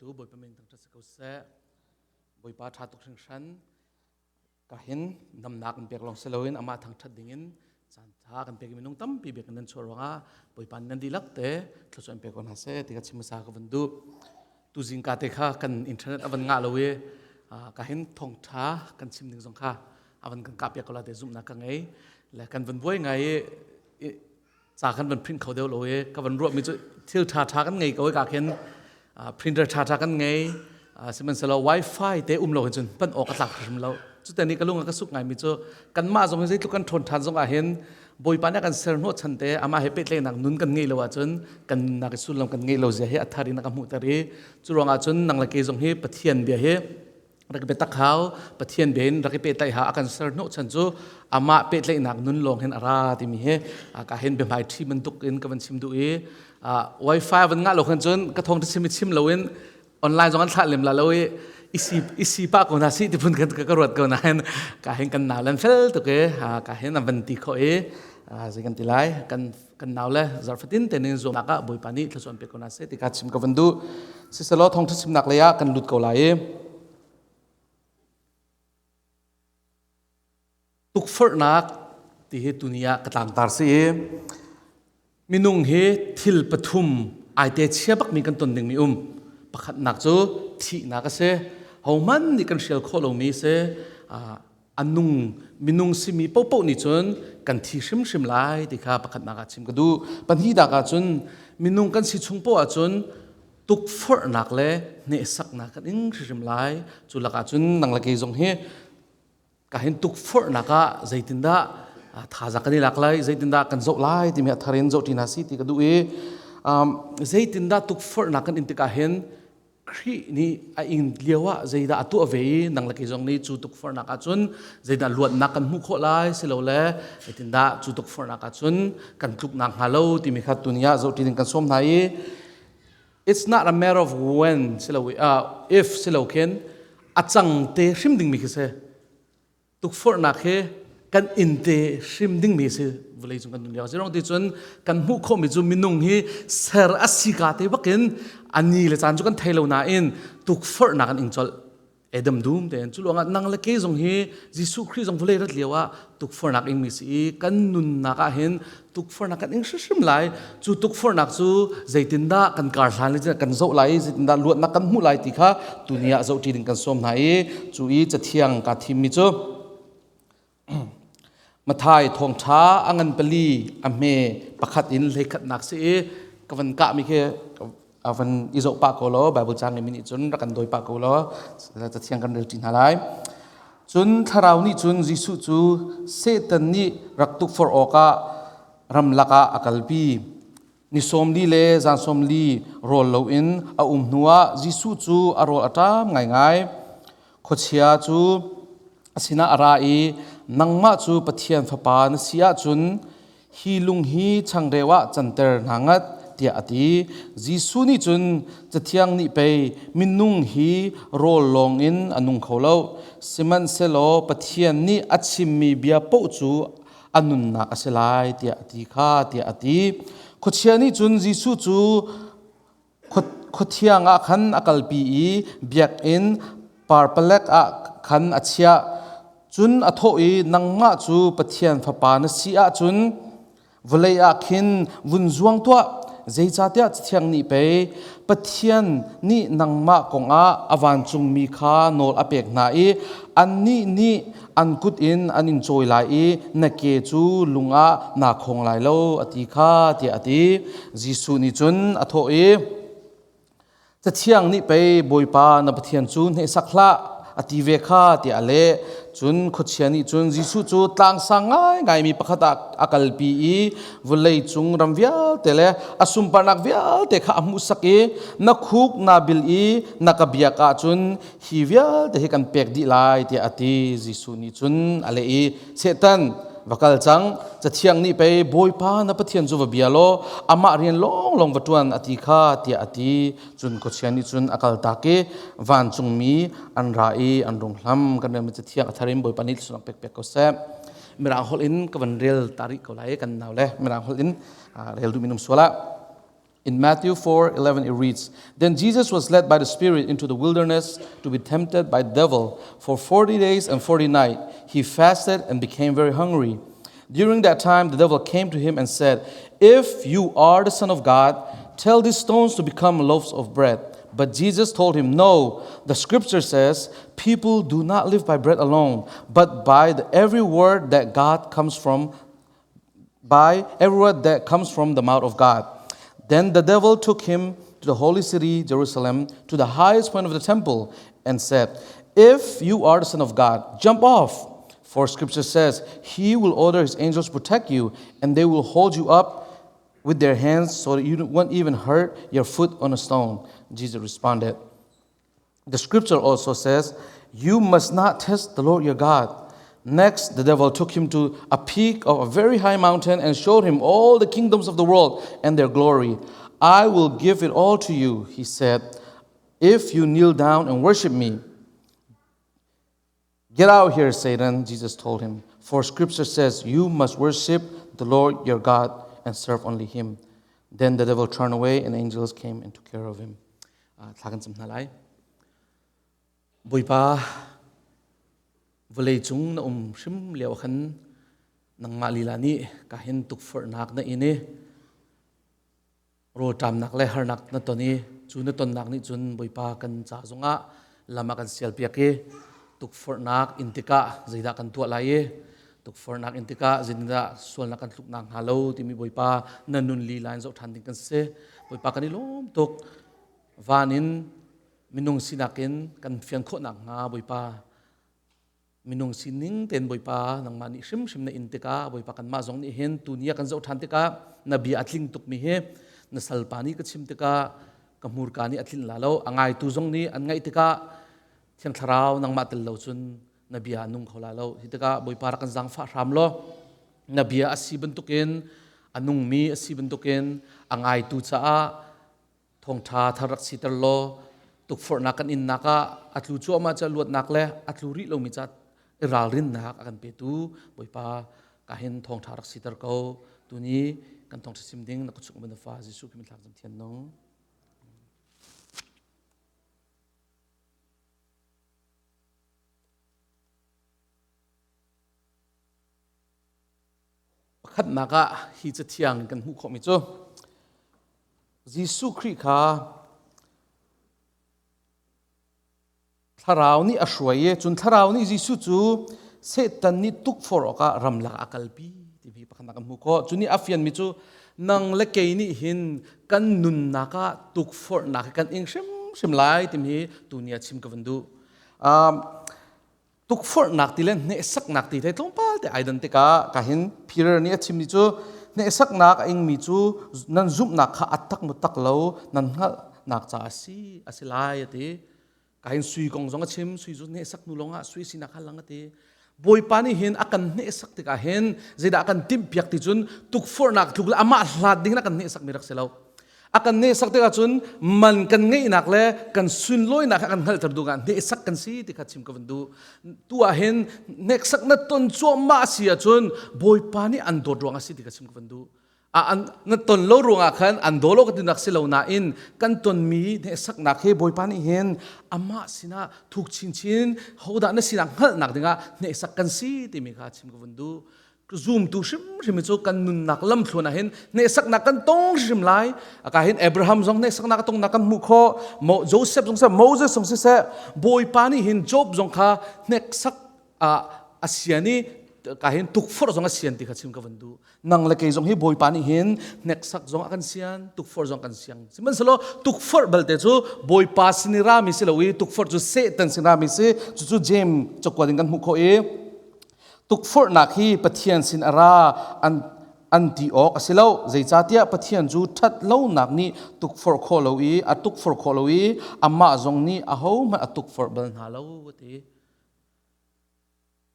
Tu Bawipa min thangṭhat si ko seh. Bawipa ṭha tuk hringhran. Ka hin damnak in pek lawng si loin amah thangṭhat dingin caan ṭha kan pek i minung tampi biak nan chuah ruangah Bawipa nan dihlak te thluachuah in pek ko hna seh ti ka chim hmasa ka van duh. Tu zingka te kha kan internet a van ngah lo i ka hin thawngṭha kan chim ding zong kha a van kan kah piak ko la te zumhnak ka ngei. Le kan van buai ngai i ca kan van print kho deuh lo i ka van ruahmi cu thil ṭha ṭha kan ngei ko i ka khin printer ṭha ṭha kan ngei, sihmanhsehlaw wifi te um lo hin cun pan awk a tlak hrim lo. Cute nih ka lung a ka suk ngaimi cu kanmah zong hi zeitluk kan ṭhawn ṭhan zong ah hin Bawipa nih a kan ser hnawh chan te amah he pehtlaihnak nun kan ngeih lo ahcun kan nunnak i sullam kan ngeih lo zia hi a thar in a ka hmuhter i cu ruangah cun nang le kei zong hi Pathian bia hi rak biatak hau, Pathian bia in rak i pehtlaih ha. A kan ser hnawh chan cu amah pehtlaihnak nun lawng hin a ra timi hi ka hin biahmai ṭhi bantuk in ka van chim duh i wifi van ngah lo khan cun ka thawng chim i chim loin online zong an thlah lem la lo i isi isi pa ko na si ti phun kan ka ruat ko nain ka hin kan nau lan fel tuk i ka hin an van ti kho i zei kan ti lai, kan kan nau le zarfatin te nin zuamnak ah Bawipa nih thluachuah pe ko na seh ti ka chim ka van duh. Siselaw thawngtha chimnak lei ah kan lut ko lai i tukforhnak ti hi tuni ah ka tlangtar si i minung hi thil pathum ai te chia bak mi kan ton ding mi um. Pakhatnak cu thihnak a si, hohmanh nih kan hrial khawh lomi si. A nung minung simi popoh nih cun kan thi hrimhrim lai ti kha pakhatnak ah chim ka duh. Pahnihnak ah cun minung kan si chung poah ahcun tukforhnak le hnehsaknak kan ing hrimhrim lai. Cu lakah cun nang le kei zong hi ka hin tukforhnak ah zeitindah thazaang kan i lak lai, zeitindah kan zoh lai timi a thar in zoh ṭi hna si ti ka duh i zeitindah tukforhnak kan in tikah hin Khrih nih a ing lio ah zeidah a tuah ve i nang le kei zong nih cu tukforhnak ahcun zeidah luatnak kan hmuh khawh lai silole zeitindah cu tukforhnak ahcun kan tluknak hnga lo timi kha tuni ah zohṭi ding kan sawm hna i it's not a matter of when silo if silo khin a cang te hrim dingmi khi si. Tukforhnak hi kan inn te hrim dingmi si vawlei cung kan nun lio. Zirong ti cun kan hmuh khawhmi cu minung hi ser a si ka te bakin a ni le caan cu kan thei lo nain tukforhnak an ing colh Adam dum tein. Cu luangah nang le kei zong hi Jesuh Khrih zong vawlei rat lio ah tukforhnak ingmi si i kan nunnak ah hin tukforhnak kan ing hrimhrim lai. Cu tukforhnak cu zeitindah kan kar hlan le kan zoh lai i zeitindah luatnak kan hmuh lai ti kha tuni ah zohṭi ding kan sawm hna i cu i cathiang kaa thimmi cu Mathai thawngṭha a ngan pali a hme pakhat in hleikhatnak si i ka van kahmi khi a van i zoh pah ko law Bible caang mi nih cun rak kan dawi pah ko law cathiang kan rel ṭi hna lai. Cun thlarau nih cun Jesuh cu Satan nih rak tukforh awkah ramlak ah a kalpi. Ni 40 le zan 40 rawl loin a um hnuah Jesuh cu a rawl a ṭam ngaingai. Khuachia cu a sinah a ra i nangmah cu Pathian fapa na si ahcun hi lung hi changreu ah canter hna ngat tiah a ti. Jesuh nih cun Cathiang nih pei minung hi rawl lawngin a nung kho lo, sihmanhsehlaw Pathian nih a chimmi bia paoh cu a nunnak a si lai tiah a ti kha tiah a ti. Khuachia nih cun Jesuh cu khuathiang ah khan a kalpi i biakinn parpalek ah khan a chiah. Cun a thawh i nangmah cu Pathian fapa na si ahcun vawlei ah khin vun zuang tuah, zeicahtiah Cathiang nih pei Pathian nih nangmah kongah a vancungmi kha nawl a pek hna i annih nih an kut in an in cawi lai i na ke cu lung ah naa khong lai lo a ti kha tiah a ti. Jesuh nih cun a thawh i Cathiang nih pei Bawipa na Pathian cu hnehsak hlah a ti ve kha tiah a leh. Cun khuachia nih cun Jesuh cu tlang sang ngaingaimi pakhat ah a kalpi i vawlei cung ram vialte le a sunparnak vialte kha a hmuhsak i na khuk naa bil i na ka biak ahcun hi vialte hi kan pek dih lai tiah a ti. Jesuh nih cun a leh i Satan, va kal cang, Cathiang nih pei Bawipa na Pathian cu va bia law amah rian lawnglawng va ṭuan a ti kha tiah a ti. Cun khuachia nih cun a kaltak i vancungmi an ra i an rung hlam. Kan relmi Cathiang a thar in Bawipa nih thluachuah pek pek ko seh. Mirang holh in ka van rel ta rih ko lai kan nau le Mirang holh in rel duh minung sual ah. In Matthew 4:11 it reads, Then Jesus was led by the Spirit into the wilderness to be tempted by the devil. For 40 days and 40 nights he fasted and became very hungry. During that time the devil came to him and said, If you are the Son of God, tell these stones to become loaves of bread. But Jesus told him, No, the scripture says, people do not live by bread alone, but by the, every word that God comes from by every word that comes from the mouth of God. Then the devil took him to the holy city, Jerusalem, to the highest point of the temple, and said, If you are the Son of God, jump off. For scripture says, He will order His angels to protect you, and they will hold you up with their hands so that you won't even hurt your foot on a stone. Jesus responded, The scripture also says, You must not test the Lord your God. Next, the devil took him to a peak of a very high mountain and showed him all the kingdoms of the world and their glory. I will give it all to you, he said, if you kneel down and worship me. Get out here, Satan, Jesus told him. For scripture says, You must worship the Lord your God and serve only him. Then the devil turned away and angels came and took care of him. Thla kan cam hna lai. Bawipa, vawlei cung na um hrim lio khan nangmah lila nih ka hin tukforhnak na in i rawlṭamnak le harnak na ton i cu na tonnak nih cun Bawipa kan ca zongah lam a kan sialpiak i tukforhnak in tikah zeidah kan tuah lai i tukforhnak in tikah zeitindah sualnak kan tluknak hnga lo timi Bawipa na nun lila in zoh ṭhan ding kan si. Bawipa kan i lawm tuk. Van in minung sinak in kan fian khawhnak hnga Bawipa minung sining ten Bawipa nangmah nih hrimhrim na in tikah Bawipa kanmah zong nih hin tuni ah kan zoh ṭhan tikah na bia a tling tukmi hi na salpa nih ka chim tikah ka hmurka nih a tlinh la lo a ngaitu zong nih an ngaih tikah Thiang Thlarau nangmah tel lo cun na bia a nung kho la lo hi tikah Bawipa rak kan zaangfah hram law na bia a si bantukin a nungmi a si bantukin a ngaitu caah Thawngṭha thar rak siter law tukforhnak kan innak ah a tlu cuahmah ca luatnak le a tlu rih lomi ca i ralrinnak a kan petu Bawipa ka hin thawngṭha rak siter ko. Tuni kan thawngṭha sim ding na kut chung na fa Jesuh Khrih min thlak cam thian nung. Pakhatnak ah hi cathiang in kan hmuh khawhmi cu Jesuh Khrih kha Thlarau nih a hruai i cun Thlarau nih Jesuh cu Satan nih tukforh awkah ramlak a kalpi timi pakhatnak kan hmuh khawh. Cu nih a fianmi cu nang le kei nih hin kan nunnak ah tukforhnak hi kan ing hrimhrim lai timi hi tuni ah chim ka van duh. Um, tukforhnak ti le hneksaknak ti te tlawmpal te ai dan tikah ka hin Peter nih a chimmi cu hneksaknak a ingmi cu nan zumhnak kha a tak mu tak lo nan hngalhnak ca a si a si lai a ti ka hin sui kong zong a chim sui cu hneksak nu lawngah sui sinak kha lang a ti Bawipa nih hin a kan hneksak tikah hin zeidah a kan timhpiak ti cun tukforhnak tluk le amah hlat ding in a kan hneksakmi rak si lo A kan nehsak tikah cun man kan ngeihnak le kan sunlawinak kha kan hngalhter duh ah hneksak kan si ti kha chim ka van duh. Tu ah hin hneksak na ton cuahmah si ahcun Bawipa nih an dawt ruang a si ti kha chim ka van duh. A an na ton lo ruangah khan an daw lo ka tinak si lo nain kan tonmi hneksaknak hi Bawipa nih hin amah sinah thuk chinchin hodah na sinak hngalhnak dingah hneksak kan si timi kha chim ka vun duh. Zumtu hrimhrim cu kan nunnak lamthluan ah hin hneksaknak kan tong hrim lai. Aka hin Abraham zong hneksaknak a tongnak kan hmuh khawh. Joseph zong siseh, Moses zong siseh, Bawipa nih hin Job zong kha hneksak a sian i ka hin tukforh zong a sian ti kha chim ka van duh. Nang le kei zong hi Bawipa nih hin hneksak zong a kan sian, tukforh zong kan siang. Sihmanhsehlaw tukforh balte cu Bawipa sin i rami si lo i tukforh cu Satan sin rami si. Cucu James cakuat in kan hmuh khawh i Tukforhnak hi Pathian sin a ra an, an ti awk a si lo. Zeicahtiah Pathian cu ṭhat lonak nih tukforh khawh lo i a tukforh khawh lo i amah zong nih ahohmanh a tukforh bal hna lo a ti.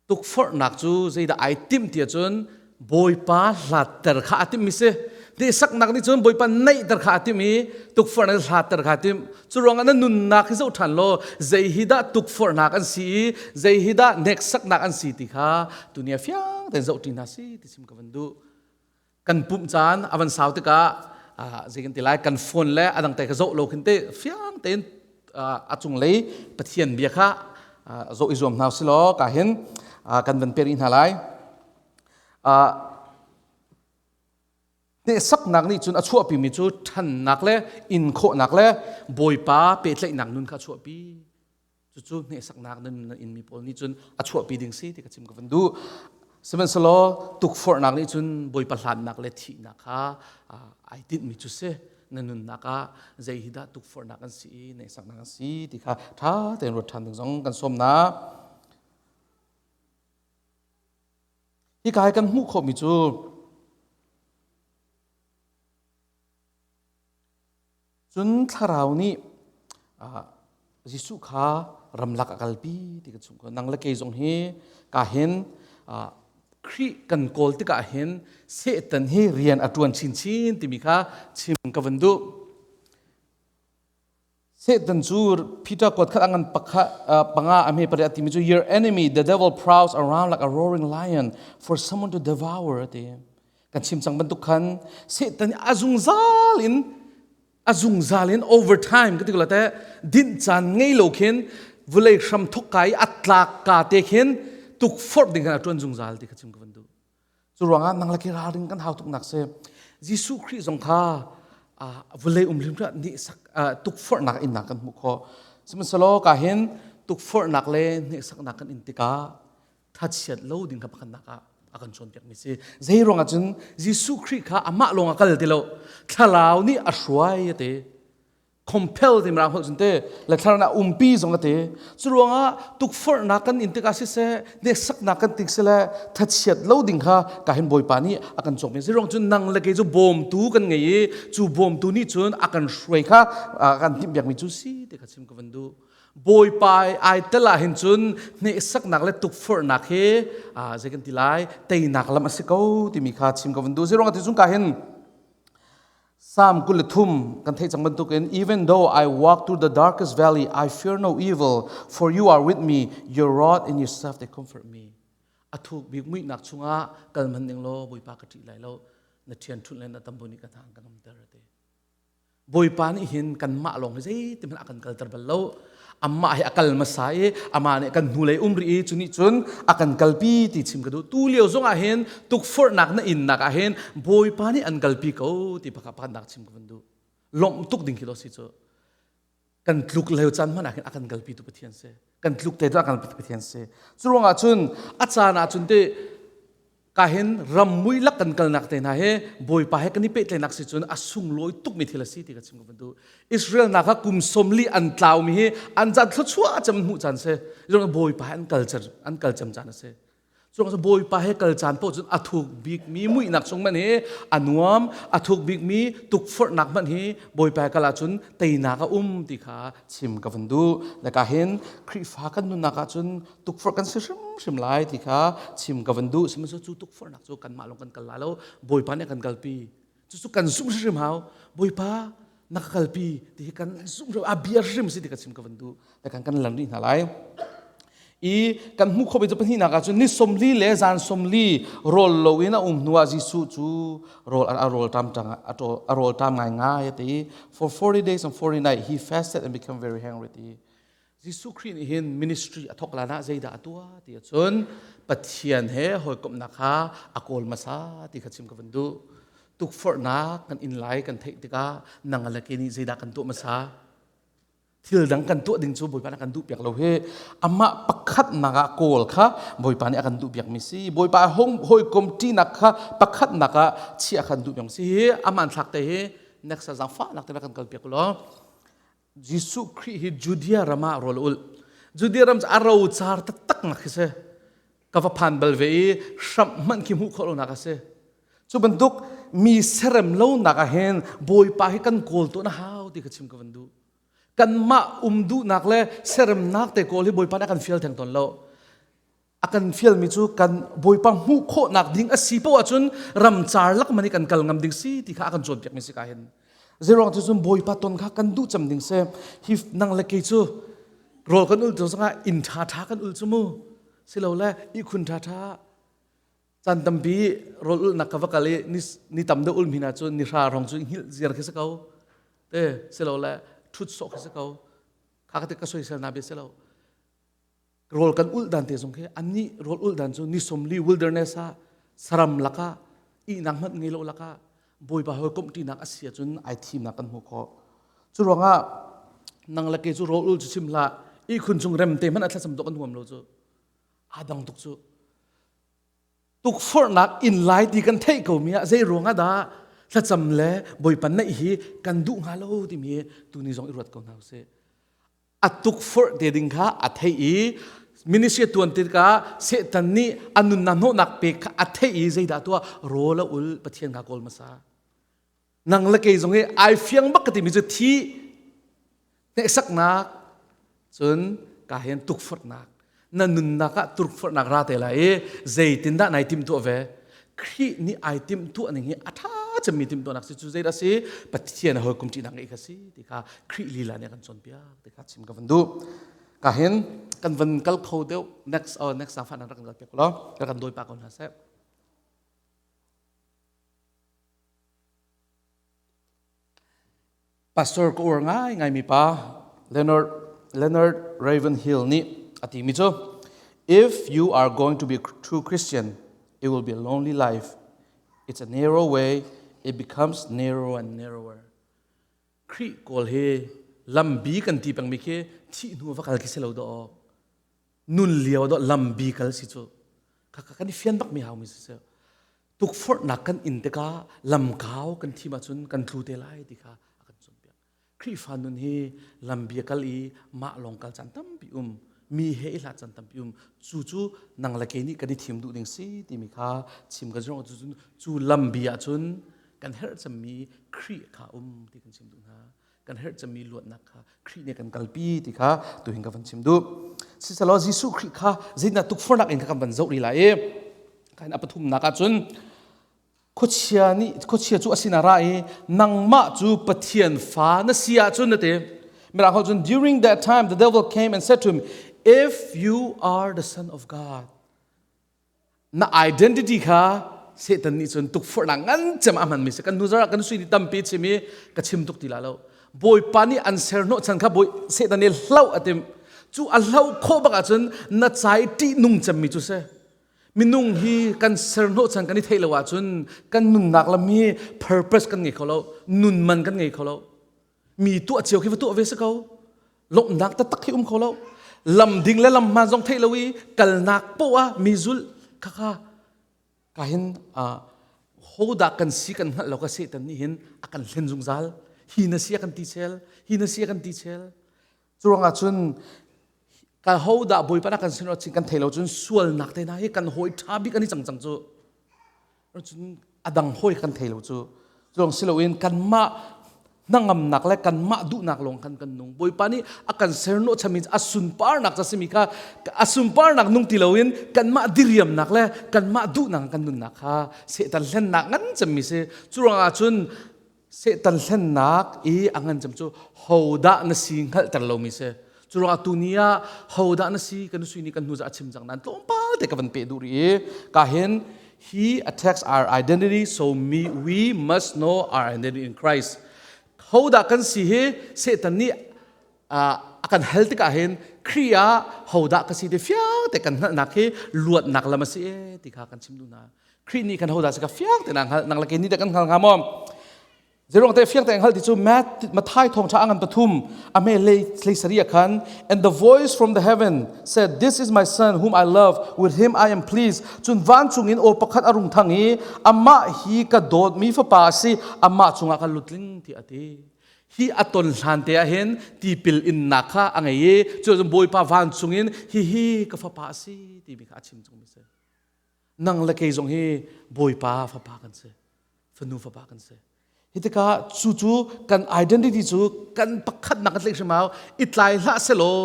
Tukforhnak cu zeidah ai timh ti ahcun Bawipa hlatter kha a timhmi si. Hnehsaknak nih cun Bawipa naihter kha a timh i tukforhnak hlatter kha a timh. Cu ruangah na nunnak hi zoh ṭhan law zei hi dah tukforhnak an si i zei hi dah hneksaknak an si ti kha tuni ah fiang tein zoh ṭi hna si ti chim ka van duh. Kan pumh caan a van sau tikah Zei kan ti lai kan phone le a dang te ka zoh lo khin te fiang tein a cunglei Pathian bia kha zoh i zuam hna si law ka hin kan van per hna lai. Hnehsaknak nih cun a chuahpimi cu ṭhannak le in khawhnak le Bawipa pehtlaihnak nun kha a chuahpi. Cucu hnehsaknak nun na inmi pawl nih cun a chuahpi ding si ti ka chim ka van duh. Sihmanhsehlaw tukforhnak nih cun Bawipa hlannak le thihnak kha ai tinhmi cu si. Na nunnak ah zei hi dah tukforhnak an si i hnehsaknak an si ti kha ṭha tein ruat ṭhan ding zong kan sawm hna. Hika hi kan hmuh khawhmi cu cun thlarau nih Jesuh kha ramlak a kalpi ti kan chung ko. Nang le kei zong hi ka hin Khrih kan kawl tikah hin Satan hi rian a ṭuan chinchin timi kha chim ka van duh. Satan cu Peter kuat khat a ngan pakhat panga a hme pariat timi cu your enemy the devil prowls around like a roaring lion for someone to devour ati. Kan chim cang bantuk khan Satan a zungzal in a zungzal in overtime ka ti ko la te dinh caan ngei lo khin vulei hram thok ka i a tlak ka te khin tukforh ding khan a tuan zungzal ti kha chim ka van duh. Cu ruangah nang le ke ralring kan hau tuknak si. Jesuh Khrih zong kha vawlei um hrim nih tukforhnak innak kan hmuh khawh. Sihmanhsehlaw ka hin tukforhnak le hneksaknak kan in tikah thachiat lo ding kha pakhatnak ah a kan cawnpiak mi si. Zei ruangah cun Jesuh Khrih kha amah lawng a kal ti lo. Thlarau nih a hruai a ti. Compel ti mirang holh cun te le thlarau umpi zong a ti. Cu ruangah tukforhnak kan in tikah siseh, hneksaknak kan tik sile thachiat lo ding kha ka hin Bawipa nih a kan cawk mi. Zeiruang cun nang le kei cu bawmtu kan ngei i cu bawmtu nih cun a kan hruai kha kan timhpiak mi cu si ti kha chim ka van duh. Bawipa ai tel ah hin cun hneksaknak le tukforhnak hi zei kan ti lai teinak lam a si ko timi kha chim ka van duh. Zeiruang ti cun ka hin Psalm 23 kan theih cang bantukin even though I walk through the darkest valley I fear no evil for you are with me your rod and your staff they comfort me. A thuk bik muihnak chungah kal hman ning law Bawipa ka ṭih lai lo na ṭhian ṭhunh le na tambu nih ka hna ka ngamter a ti. Bawipa nih hin kanmah lawng hi zeitin hmanh a kan kalter bal lo. Amah hi a kal hmasa i amah nih kan hnulei um rih i cu nih cun a kan kalpi ti chim ka duh. Tu lio zong ah hin tukforhnak na innak ah hin Bawipa nih an kalpi ko ti pakhat pakhatnak chim ka van duh. Lawmh tuk ding khi lo si cu. Kan tluk lio caan hmanh ah khin a kan kalpi tu Pathian si. Kan tluk te tu a kan kalpi tu Pathian si. Cu ruangah cun a caan ah cun te ka hin ram mui lak kan kalnak te hna he Bawipa he kan i pehtlaihnak si cun a sunglawi tukmi thil a si ti ka chim ka van duh. Israel nak kha kum 40 an tlaumi hi an caan thluachuah cem hmuh caan si. Bawipa he an kal an kal cem caan a si. Cu Bawipa he kal caan paoh cun a thuk bikmi muihnak chung hmanh hi a nuam, a thuk bikmi tukforhnak hmanh hi Bawipa he kal ahcun teinak a um ti kha chim ka van duh. Le ka hin Khrihfa kan nunnak ahcun tukforh kan si hrimhrim lai ti kha chim ka van duh. Sihmanhsehlaw cu tukforhnak cu kanmah lawng kan kal lai lo, Bawipa nih a kan kalpi. Cucu kan zumh hrimhrim hau. Bawipa na ka kalpi ti hi kan zumh hrim a bia hrim si ti ka chim ka van duh. Le kan kan lan rih hna lai. I kan hmuh khawh cu pahnihnak ah cun ni 40 le zan 40 rawl loin a um hnuah Jesuh cu rawl a rawl ṭam ṭang a rawl ṭam ngaingai a ti. For 40 days and 40 nights he fasted and became very hungry ti. Jesuh Khrih nih hin ministry a thawk lan ah zeidah a tuah ti ahcun Pathian he hawikomhnak kha a kawl hmasa ti kha chim ka van duh. Tukforhnak kan in lai kan theih tikah nang le ke nih zeidah kan tuah hmasa? Thil dang kan tuah ding cu Bawipa nih a kan duh piak lo hi amah pakhatnak ah kawl kha Bawipa nih a kan duh piakmi si. Bawipa hawikom ṭinak kha pakhatnak ah chiah kha an duh piak si hi aman thlak te hi next zaangfahnak te kan kal piak law Jesuh Khrih hi Judea ram ah rawl a ulh. Judea ram cu a rocar taktak nak khi si. Ka va phan bal ve i hramh hmanh khi hmuh khawh lonak a si. Cu bantuk mi serem lonak ah hin Bawipa hi kan kawl tawn a hau ti kha chim ka van duh. Kanmah um duhnak le seremnak te kawl hi Bawipa nih a kan fial theng tawn lo. A kan fialmi cu kan Bawipa hmuh khawhnak ding a si poah ahcun ramcar lak man i kan kal ngam ding si ti kha a kan cawnpiakmi si ka hin. Zeiruang cu cun Bawipa ton kha kan duh cem ding si. Hi nang le kei cu rawl kan ul cu zongah inn ṭha ṭha kan ul cu mu. Silole ihkhun ṭha ṭha. Caan tampi rawl ulhnak ka va kal i ni tam deuh ulmi hna cu ni hra rong cu hngilh ziar khi si ko. Te silole ṭhut sawh khi si ko. Kha ka te ka soisel na bia si lo. Rawl kan ulh dan te zong khi annih rawl ulh dan cu ni 40 wilderness ah saram lakah ihnak hmanh ngei lo lakah Bawipa hawikomh ṭinak a si ahcun ai thimnak kan hmuh khawh. Cu ruangah nang le kei cu rawl ul cu chim hlah ihkhun cung rem te hmanh a thlacam dawh kan huam lo cu. Aa dang tuk cu. Tukforhnak inn lai ti kan theih ko mi ah zei ruang ah dah thlacam le Bawipa naih hi kan duh hnga lo timi tuni zong i ruat ko hna usih. A tukforh te ding kha a theih i ministry tuan tikah Satan nih a nunnak hnawhnak pek kha a theih i zeidah tuah rawl a ul Pathian kha kawl hmasa. Nang le kei zong hi ai fiang bak ka timi cu thi hneksaknak cun ka hin tukforhnak na nunnak ah tukforhnak ra te lai i zeitindah nai timhtuah ve Khrih nih ai timhtuah ning hi a ṭha cemmi timhtuahnak si cu zeidah si Pathian a hawikom ṭihnak ngeih kha si ti kha Khrih lila nih a kan cawnpiak ti kha chim ka van duh ka hin kan van kal kho deuh next oh, next zaangfah nan rak kan kal piak law rak kan dawi pa ko hna seh Pastor ka uar ngaingaimi pa Leonard, Leonard Ravenhill nih a timi cu If you are going to be a true Christian, it will be a lonely life. It's a narrow way. It becomes narrower and narrower. Khrih kawl hi lambi kan ti pengmi khi thih hnu va kal khi si lo dawh. Nun lio dawh lambi kal si cu. Kha kan i fian bak mi hau mi si si. Tukforhnak kan in tikah lamkau kan thim ahcun kan tlu te lai ti kha a kan cawnpiak. Khrihfa nun hi lambia kal i mah lawng kal caan tampi um, mi he i hlat caan tampi um. Cu cu nang le kei nih kan i thim duh ding si timi kha chim kan zong cu cu lambi ahcun kan herh cemmi Khrih kha um ti kan chim duh hna. Kan herh cemmi luatnak kha Khrih nih kan kalpi ti kha tuhin ka van chim duh. Siselaw Jesuh Khrih kha zeitindah tukforhnak in kha kan van zoh rih lai i kain a pathumnak ahcun khuachia nih khuachia cu a sin ah ra i nangmah cu Pathian fa na si ahcun na ti. Mirang holh cun during that time the devil came and said to him if you are the son of God na identity kha Satan nih cun tukforhnak ngan cem a hmanmi si kan hnu zarh kan sui ni tampi chim i ka chim tuk ti la lo Bawipa nih an ser hnawh chan kha bawi Satan nih hloh a tim cu a hloh khawh bak ahcun na cai ṭih nung cemmi cu si minung hi kan ser hnawh chan kan i theih lo ahcun kan nunnak lam hi purpose kan ngei kho lo nun man kan ngei kho lo mi tuah cio khi va tuah ve si ko lawmhnak taktak khi um kho lo lam ding le lam hmaan zong theih lo i kalnak poah ah mi zulh khakha ka hin hodah kan si kan hngalh lo ka Satan nih hin a kan hlen zungzal hi na si a kan ti chel hi na si a kan ti chel curuangah cun ka hodah bawipa na kan sin chin kan thei lo cun sualnak te hna hi kan hawi ṭha bik an i cang cang cu cun a dang hawi kan thei lo cu Cuang si loin kanmah hnangamnak le kanmah duhnak lawng khan kan nung. Bawipa nih a kan serhnawh chami a sunparnak ca simi kha a sunparnak nung ti loin kanmah diriamnak le kanmah duhnak kan nunnak kha Satan hlennak ngan cemmi si. Cu ruangah cun Satan hlennak i a ngan cem cu hodah na si hngalhter lomi si. Cu ruangah tuni ah hodah na si kan sui nih kan hnu a chim cang nain tlawmpal te ka van peh duh rih i ka hin He attacks our identity, so me, we must know our identity in Christ. Hodah kan si hi Satan nih a kan hal tikah hin Khrih ah hodah ka si ti fiang te kan hngalhnak hi luatnak lam a si e ti kha kan chim duh hna. Khrih nih kan hodah si ka fiang te na hngalh nang le kei nih dah kan hngal hnga maw? Zeruang te fiang te hngal ti cu Matthai thawngṭha a ngan pathum a hme hlei hlei sari ah khan and the voice from the heaven said this is my son whom I love with him I am pleased cun vancung in aw pakhat a rung thang i amah hi ka dawtmi fapa a si amah cungah ka lutling tiah a ti hi a ton hlan te ah hin tipil innak kha a ngei i cu Bawipa vancung in hihi ka fapa a si timi kha a chim cungmi si nang le kei zong hi Bawipa fapa kan si fanu fapa kan si hi tikah cu cu kan identity cu kan pakhatnak kan tlaih hrim hau i tlai hlah selaw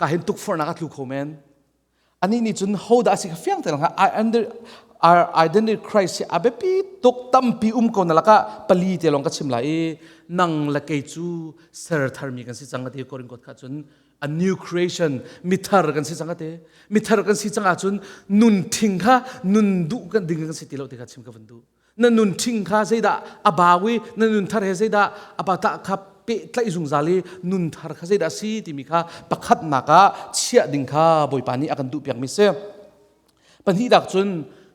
ka hin tukforhnak a tlu kho men anih nih cun hodah a si kha fiang te lang I under our identity Christ hi a biapi tuk tampi um ko na lakah pali te lawng ka chim lai i nang le kei cu ser tharmi kan si cang ka ti Korin kha cun. A new creation, mithar kan si cang ate. Mithar kan si cang ahcun nun ṭhing kha nun duh kan ding kan si ti lo ti kha chim ka van duh. Na nun ṭhing kha zeidah a bawi, na nun thar he zeidah a ba ta kha pehtlaih zungzal i nun thar kha zeidah si timi kha pakhatnak ah chiah ding kha Bawipa nih a kan duh piakmi si. Pahnihnak cun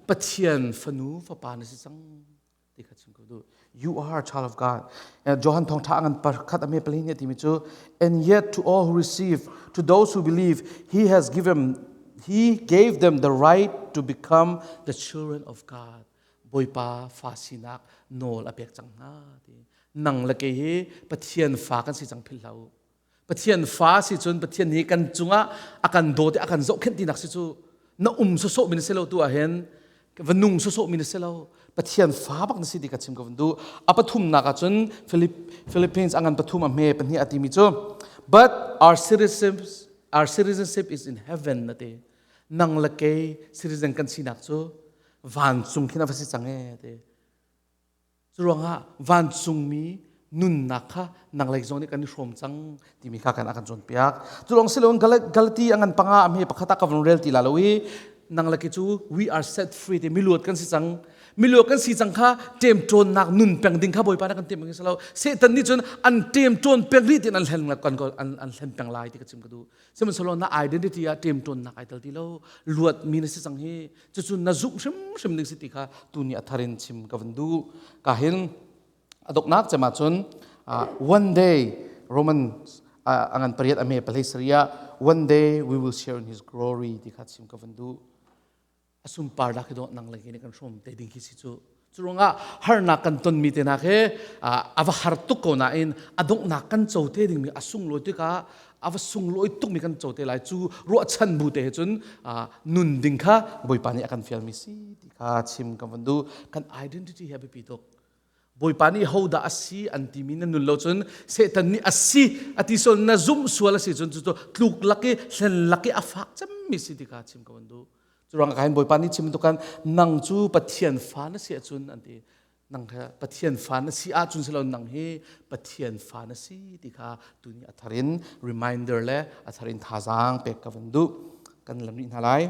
Pathian fanu fapa na si cang ti kha chim ko duh. You are a child of God. Johan thawngṭha a ngan pakhat a me pali nih timi cu and yet to all who receive to those who believe he has given he gave them the right to become the children of God. Bawipa fa sinak nawl a pek cang hna ti. Nang le kei hi Pathian fa kan si cang philh hlah u. Pathian fa si cun Pathian hi kan cungah a kan dawt i a kan zohkhenh tinak si cu na um sawsawh mi na si lo tu ah hin va nung sawsawh mi na si lo Pathian fa bak na si ti ka chim ka van duh a pathumnak ah cun Philippines a ngan pathum a hme pahnih a timi cu but our citizenship our citizenship is in heaven na ti nang le kei citizen kan sinak cu vancung khin a va si cang e ti curuangah vancungmi nunnak kha nang lei zong nih kan i hrawm cang timi kha kan a kan cawnpiak cu lawng si loin Galati a ngan panga a hme pakhat ah ka vun rel ti la lo i nang le ki cu we are set free ti miluat kan si cang miluat kan si cang kha ṭemṭawnnak nun peng ding kha bawipa na kan tim si lo Satan nih cun an ṭemṭawn peng rih tin an hlen kan an hlen peng lai ti ka chim ka duh sihmanhsehlaw na identity ah ṭemṭawnnak ai tel ti lo luatmi na si cang hi cucu na zumh hrimhrim ding si ti kha tuni a thar in chim ka van duh ka hin a doknak cem ahcun one day Roman a ngan pariat a me palei saria one day we will share in his glory ti kha chim ka van duh a sunparnak hi dawh nang le kei nih kan hrawm te ding khi si cu cu ruangah harnak kan tonmi te nak he a va har tuk ko nain a donghnak kan co te dingmi a sunglawi tikah a va sunglawi tukmi kan co te lai cu ruahchan bu te he cun nun ding kha Bawipa nih a kan fialmi si ti kha chim kan van duh kan identity hi a biapi tuk Bawipa nih hodah a si an timi na nun lo cun Satan nih a si a ti sual na zumh sual a si cun cu tluk lak i hlen lak i a fak cemmi si ti kha chim ko an duh Curuang ah hin Bawipa nih chim bantukan nang cu Pathian fa na si ahcun an ti. Nang kha Pathian fa na si ahcun si lo nang hi Pathian fa na si ti kha tuni a thar in reminder le a thar in thazaang pek ka van duh. Kan lam rih hna lai.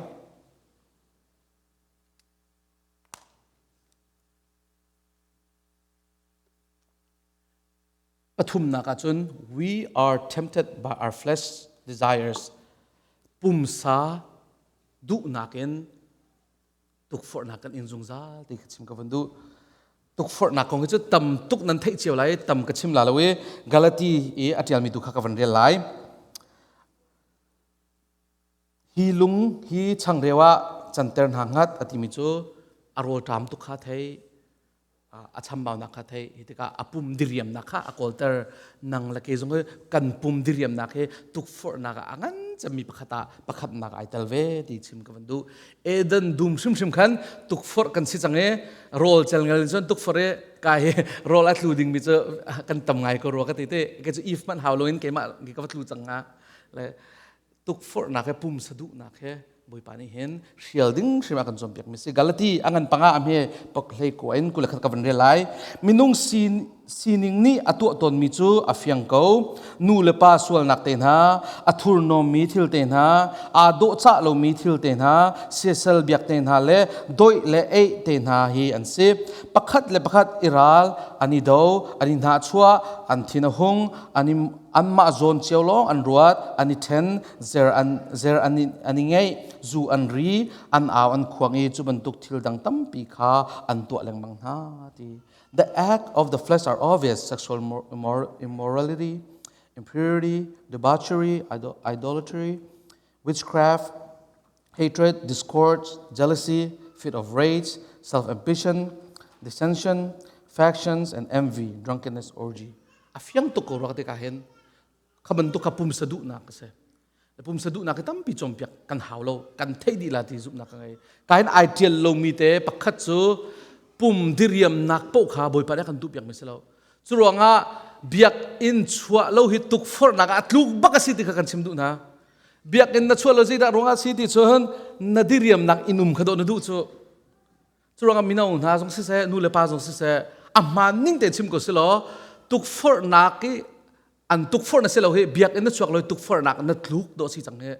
Pathumnak ahcun we are tempted by our flesh desires. Pumsa duhnak in tukforhnak kan in zungzal ti ka chim ka van duh. Tukforhnak kong hi cu tam tuk nan theih cio lai, tam ka chim la lo i Galati i a ṭialmi tu kha ka van rel lai. Hi lung hi changreu ah canter hna ngat a timi cu a rawlṭam tuk kha thei a chambaunak kha thei hi tikah a pum diriamnak kha a kawlter nang le kei zong hi kan pum diriamnak hi tukforhnak ah a ngan cemmi pakhat ah pakhatnak ai tel ve ti chim ka van duh Eden dum hrimhrim khan tukforh kan si cang i rawl celngel in cun tukforh i ka hi rawl a tlu dingmi cu kan tam ngai ko rua ka ti te ke cu if hmanh hau loin keimah ka va tlu cang nga le tukforhnak he pumsa duhnak he Bawipa nih hin hrial ding hrim a kan cawnpiak mi si Galati a ngan panga am he pok hlei ko in kule khat ka van rel lai minung sin sining nih a tuah tawn mi cu a fiang ko nu le pa sualnak te hna a thurhnawm mi thil te hna aa dawhcah lomi thil te hna siasal biak te hna le doih le eih te hna hi an si pakhat le pakhat i ral an i do an i hnahchuah an thin a hung an i anmah zawn cio lawng an ruat an i ṭhen zer an zer an i, an i ngeih zu an ri an au an khuang i cu bantuk thil dang tampi kha an tuah lengmang hna ti the act of the flesh are obvious sexual immorality impurity debauchery idolatry witchcraft hatred discord jealousy fit of rage self-ambition dissension factions and envy drunkenness orgy a fiang tuk ko ruak tikah hin kha bantuk kha pumsa duhnak a si pumsa duhnak hi tampi cawnpiak kan hau lo kan theih dih la ti zumhnak ka ngei ka hin ai tial lomi te pakhat cu pum diriamnak paoh kha bawipa nih a kan duhpiak mi si lo cu ruangah biakinn chuah lo hi tukforhnak ah a tluk bak a si ti kha kan chim duh hna biakinn na chuah lo zeidah ruangah si ti cun na diriamnak in um kha dawh na duh cu Curuangah mino hna zong siseh, nu le pa zong siseh, a hmaan ning tein chim ko si law, tukforhnak i An tukforh na si lo hi biakinn na chuak lo tukforhnak na tluk dawh si cang hi.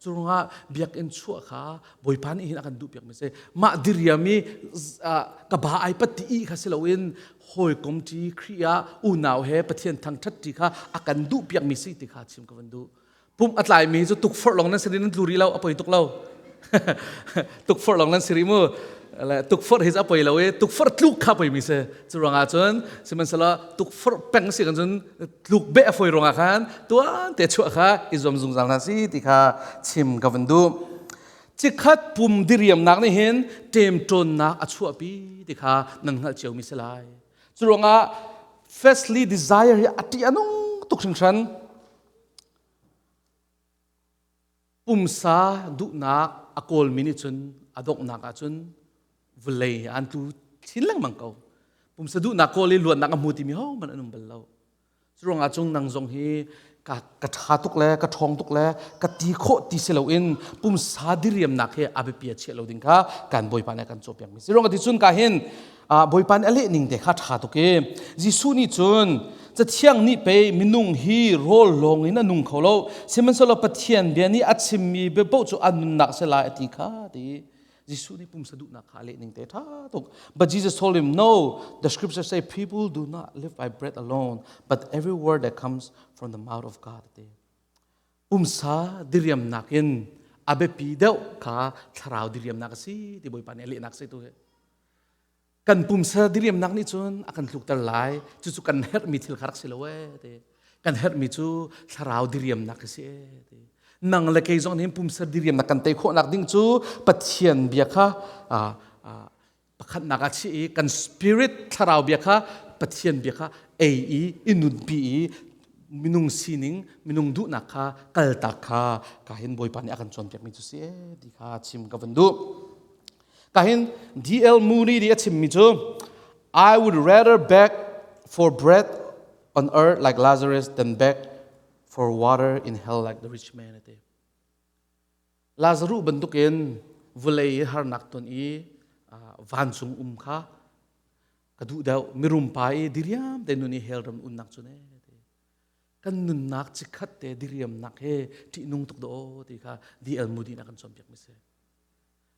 Cu ruangah biakinn chuah kha Bawipa nih hin a kan duh piak mi si. Mah diriam i ka ba ai pat ti i kha si loin hawikom ṭi Khrih ah unau he Pathian thangṭhat ṭi kha a kan duh piak mi si ti kha chim ka van duh. Pumh a tlai mi cu tukforh lawng nan si nan tlu rih lo a poi tuk lo. Tukforh lawng nan si rih mu. Le tukforh hi a poi lo i tukforh tluk kha poi mi si. Cu ruangah cun sihmanhsehlaw tukforh peng si kan cun tluk beh a foi ruangah khan tuan te chuah kha i zuam zungzal hna si ti kha chim ka van duh. Cikhat pum diriamnak nih hin ṭemṭawnnak a chuahpi ti kha nan hngalh cio mi si lai. Cu ruangah fleshly desire hi a ṭih a nung tuk hringhran. Pumsa duhnak a kawlmi nih cun a donghnak ahcun vawlei an tlu chin lengmang ko. Pumsa duhnak kawl i luatnak a hmu timi hohmanh an um bal lo. Curuangah cung nang zong hi ka ka ṭha tuk le ka ṭhawng tuk le ka ti khawh ti si loin pumsa diriamnak hi a biapi a chiah lo ding kha kan Bawipa nih a kan cawpiakmi si. Ruangah ti cun ka hin Bawipa nih a leh ning te kha ṭha tuk i Jesuh nih cun Cathiang nih pei minung hi rawl lawng in a nung kho lo sihmanhsehlaw Pathian bia nih a chimmi bia paoh cu a nunnak si lai a ti kha ti Jesuh nih pumsa duhnak kha a leh ning te ṭha tuk. But Jesus told him, No, the scriptures say people do not live by bread alone, but every word that comes from the mouth of God. Ti. Pumsa diriamnak in a biapi deuh kha thlarau diriamnak a si ti Bawipa nih a lehnak si tu hi. Kan pumsa diriamnak nih cun a kan tlukter lai. Cucu kan herhmi thil kha rak si lo ee ti. Kan herhmi cu thlarau diriamnak a si ee ti. Nang le kei zong nih pumsa diriamnak kan tei khawhnak ding cu Pathian bia kha pakhatnak ah chiah i kan spirit thlarau bia kha Pathian bia kha ei i i nunpi i minung sining minung duhnak kha kaltak kha ka hin Bawipa nih a kan cawnpiakmi cu si ee ti kha chim ka van duh. Kahin D.L. Moody nih a chimmi cu I would rather beg for bread on earth like Lazarus than beg for water in hell like the rich man ati. Lazarus bantukin vulei i harnak ton i vancung um kha ka duh deuh mirum pa i diriam te nun i hell ram unnak cu ne kan nunnak chikhat te diriamnak he ṭihnung tuk do ti kha D.L. Moody na kan cawnpiak mi si.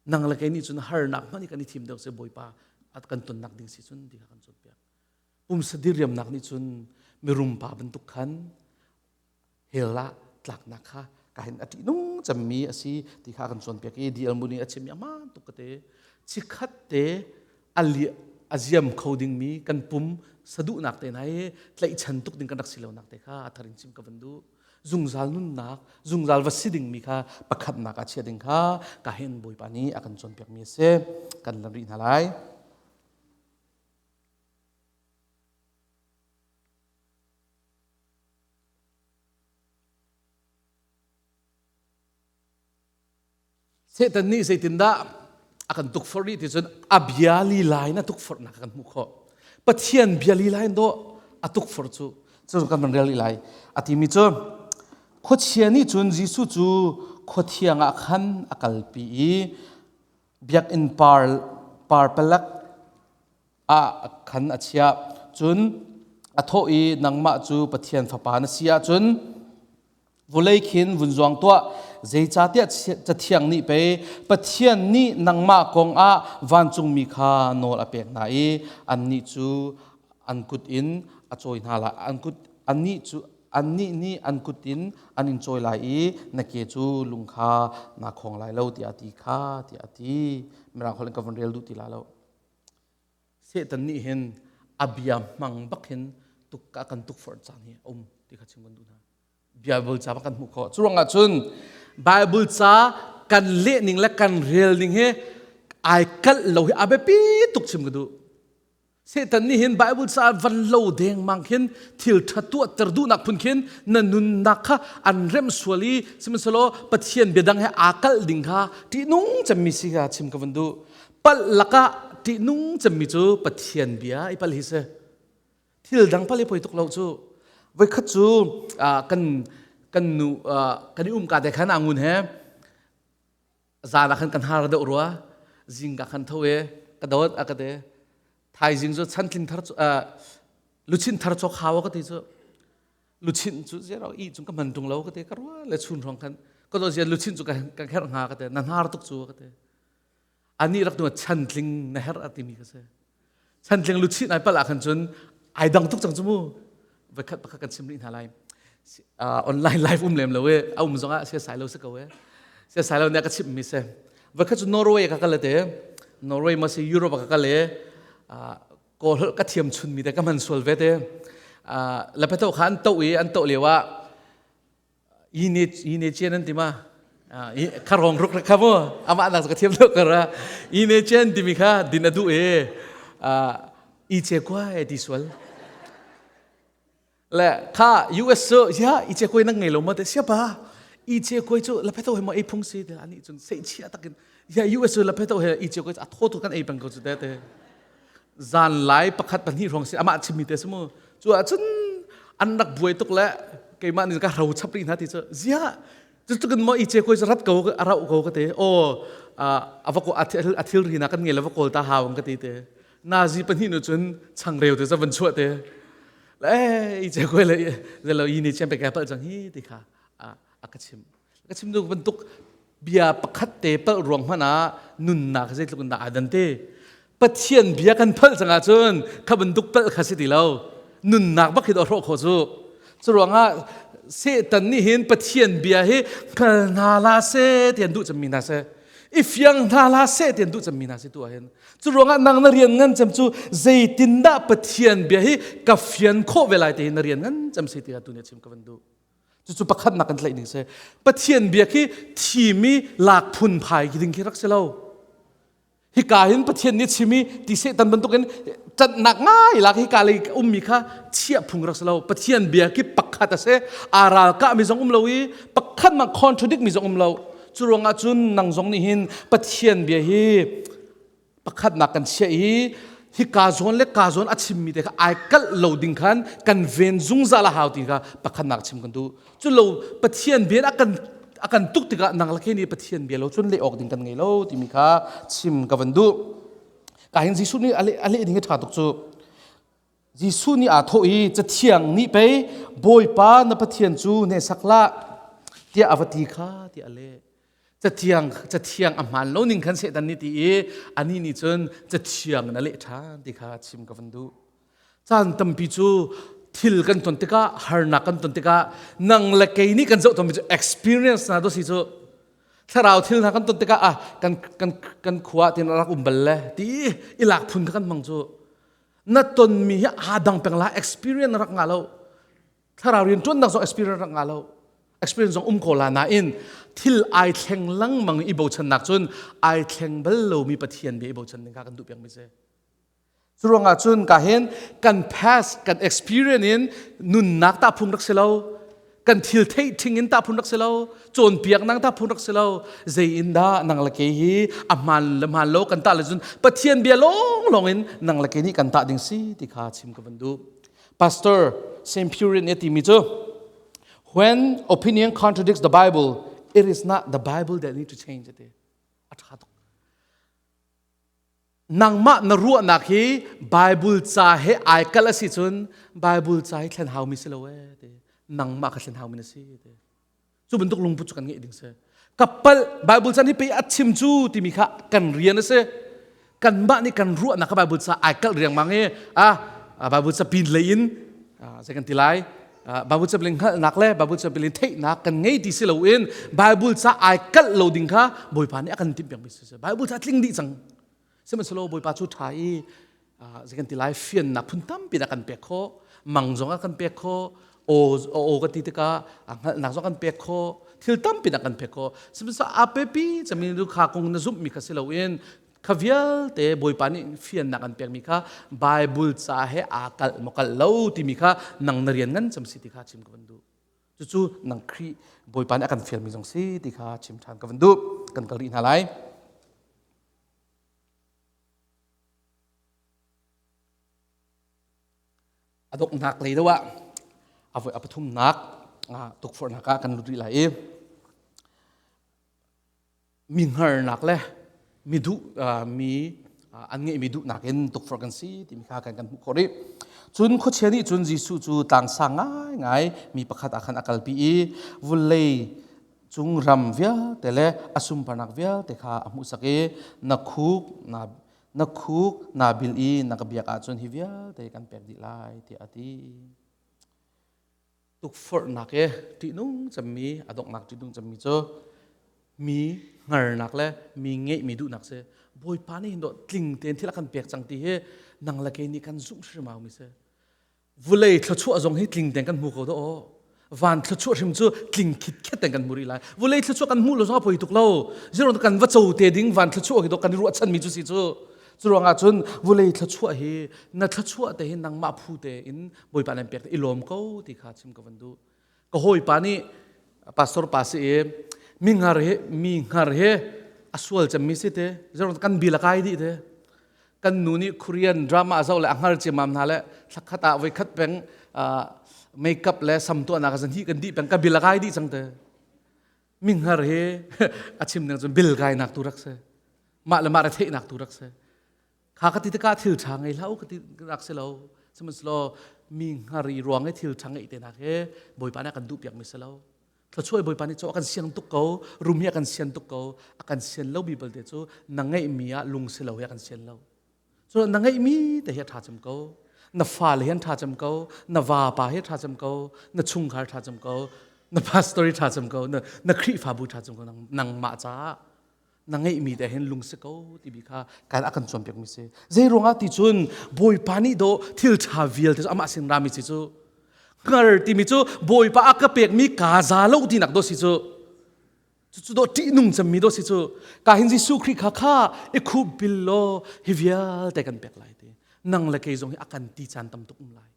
Nang le kei nih cun harnak hmanh i kan i thim deuh se Bawipa kan tonnak ding si cun ti kha kan cawnpiak. Pumsa diriamnak nih cun mirum pa bantuk khan hell ah tlaknak kha ka hin a ṭihnung cemmi a si ti kha kan cawnpiak i D.L. Moody a chimmi aman tuk ka te. Chikhat te a a ziam kho dingmi kan pum saduhnak te hna hi tlaihchan tuk ding kan rak si lonak te kha a thar in chim ka van duh. Zungzal nunnak zungzal va si dingmi kha pakhatnak ah chia ding kha ka hin Bawipa nih a kan cawnpiakmi a si. Kan lan rih hna lai. Satan nih zeitindah a kan tukforh rih ti cun a bia lila in a tukforhnak kan hmuh khawh. Pathian bia lila in dawh a tukforh cu cu kan van rel rih lai. A timi cu khuachia nih cun Jesuh cu khuathiang ah khan a kalpi i biakinn par parpalak ah khan a chiah. Cun a thawh i nangmah cu Pathian fapa na si ahcun Vulei khin vun zuang tuah, zeicahtiah Cathiang nih pei Pathian nih nangmah kong ah vancungmi kha nawl a pek hna i annih cu an kut in a cawi hna lai. An kut annih cu annih nih an kut in an in cawi lai i na ke cu lung kha naa khawng lai lo tiah a ti kha tiah a ti. Mirang holh in ka vun rel duh ti la lo. Satan nih hin a bia hmang bak hin tuk a kan tukforh caan hi a um ti kha chim kan duh hna. Bible ca kan hmuh khawh. Cu ruangah cun Bible ca kan leh ning le kan rel ning hi ai kalh lo hi a biapi tuk chim ka duh. Satan nih hin Bible ca van lo dengmang khin thil ṭha tuahter duhnak phun khin na nunnak kha an remh sual i sihmanhsehlaw Pathian biadang he aa kalh ding kha ṭihnung cemmi si kha chim ka van duh. Palh lakah ṭihnung cemmi cu Pathian bia i palh hi si. Thil dang pal i poi tuk lo cu. Voikhat cu kan kan nu kan i um ka te khan angun he zan ah khan kan har deuh rua zing ka khan tho e ka dawt a ka te thaizing cu chantling thar luchin thar chok hawa ka ti cu. Luchin cu ziaro i cung ka hman tung lo ka te ka rua le chun hrawng khan ka do zia luchin cu ka ka herh hnga ka te na hnar tuk cu ka te. Ani rak tu chantling na herh a timi ka si. Chantling luchin ai pal ah khan cun ai dang tuk cang cu mu. Voikhat pakhat kan chim rih hna lai. Online live um lem lo e a um zong ah sia sai lo si ko e. Sia sai lo ne ka chim mi se. Voikhat cu Norway ka kal te Norway ma si Europe ka kal e kawl ka thiam chun mi te ka man sual ve te lapeto kha an to i an to lio ah yine yine chen an ti ma kha rong ruk kha mu ama nak ka thiam lo kara yine chen ti mi kha din adu e i che kwa e ti sual Le kha US cu ya i che koi na ngei lo ma te sia pa i che koi cu la pheto he ma ei phung si te ani cun sei chia takin ya US cu la pheto he i che koi a tho tu kan ei peng ko cu te te zan lai pakhat pahnih hrawng si amah chimmi te simu cu ah cun an rak buai tuk le keimah nih ka ro chap rih hna ti cu zia cutukin mo i che koi cu rat ko a rauh ko ka te o a va ko a thil ri na kan ngei le va kawl ta hau ka ti te nazi pahnih nu cun changreu te za van chuah te le i che koi le zelo i ni chem pe ka pal cang hi ti kha a ka chim ka chim du bantuk bia pakhat te pal ruang hmana nunnak zeitluk in dah adan te pathian bia kan phal cang ahcun kha bantuk pal kha si ti lo nunnak bak hi do hrawh kho cu cu ruangah Satan nih hin pathian bia hi hngal hna la se tian duh cemmi hna se i fiang hna la se tian duh cemmi hna si tu ah hin Cu ruangah nang na rian ngan cem cu zeitindah Pathian bia hi ka fian khawh ve lai ti hi na rian ngan cem si tiah tu nih chim ka van duh. Cucu pakhatnak kan tlaih ning si. Pathian bia khi thimi lak phun phai ding khi rak si lo. Hika hin Pathian nih chimi ti Satan bantukin ṭanhnak ngai lak hika lei ummi kha chiah phung rak si lo. Pathian bia khi pakhat a si. Aa ralkah mi zong um lo i pakhat mah contradict mi zong um lo. Cu ruangah cun nang zong nih hin Pathian bia hi pakhatnak kan chiah i hika zawn le ka zawn a chimmi te kha ai kalh lo ding khan kan ven zungzal a hau ti kha pakhatnak chim kan duh cu lo Pathian bia a kan a kan tuk tikah nang le kei nih Pathian bia lo cun leh awk ding kan ngei lo timi kha chim ka van duh ka hin Jesuh nih a leh ding hi ṭha tuk cu Jesuh nih aa thawh i Cathiang nih pei Bawipa na Pathian cu hneksak hlah tiah a va ti kha tiah a leh. Cathiang cathiang a hmaan lo ning khan Satan nih ti i anih nih cun cathiang in a leh ṭhan ti kha chim ka van duh. Caan tampi cu thil kan ton tikah harnak kan ton tikah nang le kei nih kan zoh tawnmi cu experience hna do si cu thlarau thil hna kan ton tikah ah kan kan kan khua tin a rak um bal le ti i lak phun kha kan hmang cu na tonmi hi aa dang peng la experience na rak ngah lo thlarau rian ṭuannak zong experience rak ngah lo experience zong um ko la nain thil ai thleng lengmang i bochannak cun ai thleng bal lomi Pathian bia i bochan ding kha kan duh piak mi si cu ruangah cun ka hin kan past kan experience in nunnak ta phung rak si lo kan thil theih thing in tah phun rak si lo cawnpiak nang tah phun rak si lo zei in dah nang le kei hi a hmaan le hmaan lo kan tah le cun Pathian bia lawng lawng in nang le kei nih kan tah ding si ti kha chim ka van duh Pastor St. Purin nih a timi cu when opinion contradicts the Bible it is not the Bible that need to change ati a tha tuk Nangmah na ruahnak hi Bible ca he ai kalh a si cun Bible ca hi thlen haumi si lo ee ti. Nangmah ka thlen haumi na si ti. Cu bantuk lungput cu kan ngeih ding si. Ka palh Bible can hi pei a chim cu timi kha kan rian a si. Kanmah nih kan ruahnak kha Bible ca ai kalh riangmang i ah Bible ca pin lei in zei kan ti lai Bible ca bilin hngalhnak le Bible ca bilin theihnak kan ngei ti si loin Bible ca ai kalh lo ding kha Bawipa nih a kan timh piakmi si. Bible ca tling dih cang. Sihmanhsehlaw Bawipa cu ṭha i zei kan ti lai fiannak phun tampi a kan pek khawh mang zong a kan pek khawh aw aw kan ti tikah a hngalhnak zong kan pek khawh thil tampi a kan pek khawh sihmanhsehlaw a pepi cami nu kha kong na zumhmi kha si loin kha vialte Bawipa nih fiannak an pekmi kha Bible ca he aa kalh maw kalh lo timi kha nang na rian ngan cem si ti kha chim ka van duh cucu nang Khrih Bawipa nih a kan fialmi zong si ti kha chim ṭhan ka van duh kan kal rih hna lai A donghnak lei deuh ah a voi a pathumnak tukforhnak ah kan lut rih lai i mi hngarnak le mi duh mi an ngeihmi duhnak in tukforh kan si timi kha kan kan hmuh khawh rih. Cun khuachia nih cun Jesuh cu tlang sang ngaingai mi pakhat ah khan a kalpi i vulei cung ram vialte le a sunparnak vialte kha a hmuhsak i na khuk na na khuk naa bil i na ka biak ahcun hi vialte kan pek dih lai tiah a ti. Tukforhnak i ṭihnung cemmi a donghnak ṭihnung cemmi cu mi hngarnak le mi ngeihmi duhnak si. Bawipa nih hin dawh tling tein thil a kan pek cang ti hi nang le kei nih kan zumh hrim mi si. Vulei thluachuah zong hi tling tein kan hmu ko dah aw. Van thluachuah hrim cu tling khitkhet tein kan hmu rih lai. Vulei thluachuah kan hmuh lo zong a poi tuk lo. Zero kan va co te ding van thluachuah hi dawh kan i ruahchanmi cu si cu. Cu ruangah cun vulei thluachuah hi na thluachuah te hi nangmah phu te in Bawipa nan pek i lawm ko ti kha chim ka van duh. Ka hawipa nih pastor pa si i mi hngar hi mi hngar hi a sual cemmi si te zero kan bil a kai dih te kan nu nih Korean drama zoh le a hngar ciamam hna le thlakhat ah voi khat peng makeup le sam tuahnak zan hi kan dih peng ka bil a kai dih cang te mi hngar hi a chim ning cun bil kai nak tu rak si mah le mah re theih nak tu rak si Kha ka ti tikah thil ṭha ngei hlah u ka ti rak si lo. Sihmanhsehlaw mi hngar i ruang i thil ṭha ngeih te nak hi Bawipa nih a kan duhpiakmi si lo. Thluachuah Bawipa nih cu a kan siang tuk ko, rum hi a kan sian tuk ko, a kan sian lo mi belte cu na ngeihmi ah lung si lo hi a kan sian lo. Cu na ngeihmi te hi a ṭha cem ko. Na fale hi an ṭha cem ko, na vapa hi a ṭha cem ko, na chungkhar ṭha cem ko, na pastor hi ṭha cem ko, na, na Khrihfabu ṭha cem ko, nangmah caah na ngeihmi te hin lung si ko timi kha kan a kan cawnpiak mi si. Zei ruangah ti cun Bawipa nih dawh thil ṭha vialte cu amah sin rami si cu hngar timi cu Bawipa a ka pekmi kaa za lo tinak dawh si cu cucu dawh ṭihnung cemmi dawh si cu ka hin Jesuh Khrih kha kha i khup bil law hi vialte kan pek lai ti nang le kei zong hi a kan ti caan tam tuk um lai.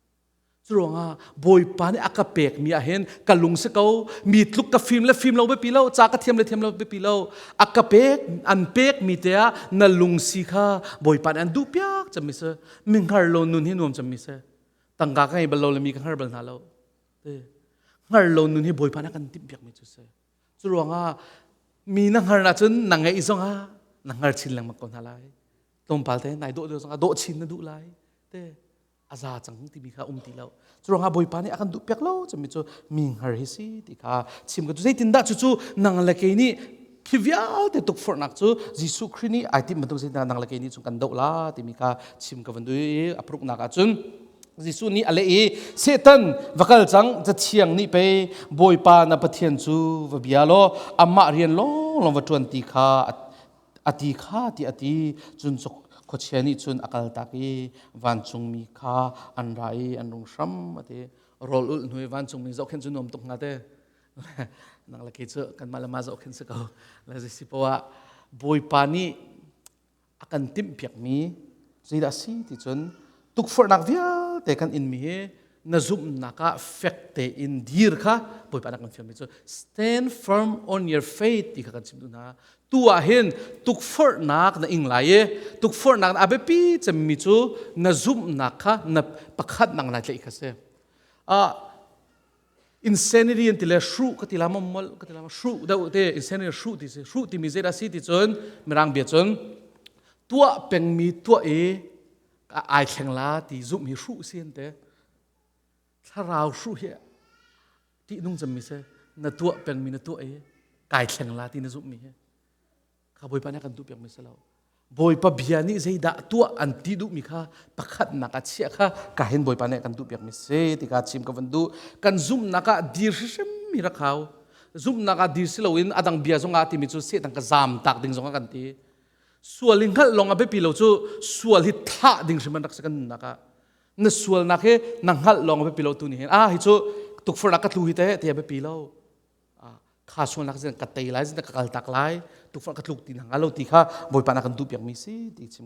Curuangah Bawipa nih a ka pekmi ah hin ka lung si ko mi tluk ka fim le fim lo biapi lo ca ka thiam le thiam lo biapi lo a ka pek an pekmi te ah na lung si kha Bawipa nih an duh piak cemmi si mi hngar lo nun hi nuam cemmi si tangka ka ngei bal lo le mi ka hngar bal hna lo hngar lo nun hi Bawipa nih a kan timh piakmi cu si Curuangah mi na hngar ahcun na ngeih zongah na hngar chin lengmang ko hna lai. Tlawmpal te nai dawh deuh zongah dawh chin na duh lai. Te a za cang timi kha um ti lo. Curuangah Bawipa nih a kan duh piak lo cumi cu mi hngar hi si ti kha chim ka zeitindah cucu nang le kei nih khi vialte tukforhnak cu Jesuh Khrih nih ai timh bantuk zeitindah nang le kei nih cun kan doh la timi kha chim ka van duh i a paruknak ahcun Jesuh nih a leh i Satan va kal cang cathiang nih pei Bawipa na Pathian cu va bia law amah rian lawnglawng va ṭuan ti kha a ti kha ti a ti cun khuachia nih cun a kaltak i vancungmi kha an ra i an rung hram a ti rawl ulh hnu i vancungmi zohkhenh cu nuam tuk hnga te nang le kei cu kanmah le mah zohkhenh si ko le si poah Bawipa nih a kan timhpiakmi zeidah a si ti cun tukforhnak vialte kan inmi hi na zumhnak ah fek tein dir kha Bawipa nih kan fialmi cu stand firm on your faith ti kha kan chim duh hna tu ah hin tukforhnak na ing lai i tukforhnak a biapi cemmi cu na zumhnak kha na pakhat nak nai tlaih kha si insanity an ti le hruh ka ti la mom mol ka ti la hruh deuh te insanity hruh ti si hruh timi zeidah si ti cun mirang bia cun tuah pengmi tuah i ai thleng la ti zumh hi hruh si an te thlarau hruh hi ti nung cemmi si na tuah pengmi na tuah i kai thleng la ti na zumh mi hi Kha Bawipa nih a kan duhpiakmi si lo. Bawipa bia nih zeidah tuah an ti duhmi kha pakhatnak ah chiah kha ka hin Bawipa nih a kan duhpiakmi si ti kha chim ka van duh. Kan zumhnak ah dir hrimhrim mi rak hau. Zumhnak ah dir si loin a dang bia zongah timi cu Satan ka zaam tak ding zongah kan ti. Sual hi hngalh lawng a biapi lo cu sual hi thah ding hrim an rak si kan nunnak ah. Na sualnak hi na hngalh lawng a biapi lo tu nih hin ah hi cu tukforhnak ka tlu hi teh ti a biapi lo. Kha sualnak zin ka tei lai zin ka kal tak lai tukforh ka tluk ti na hnga lo ti kha Bawipa na kan duh piak mi si ti chim.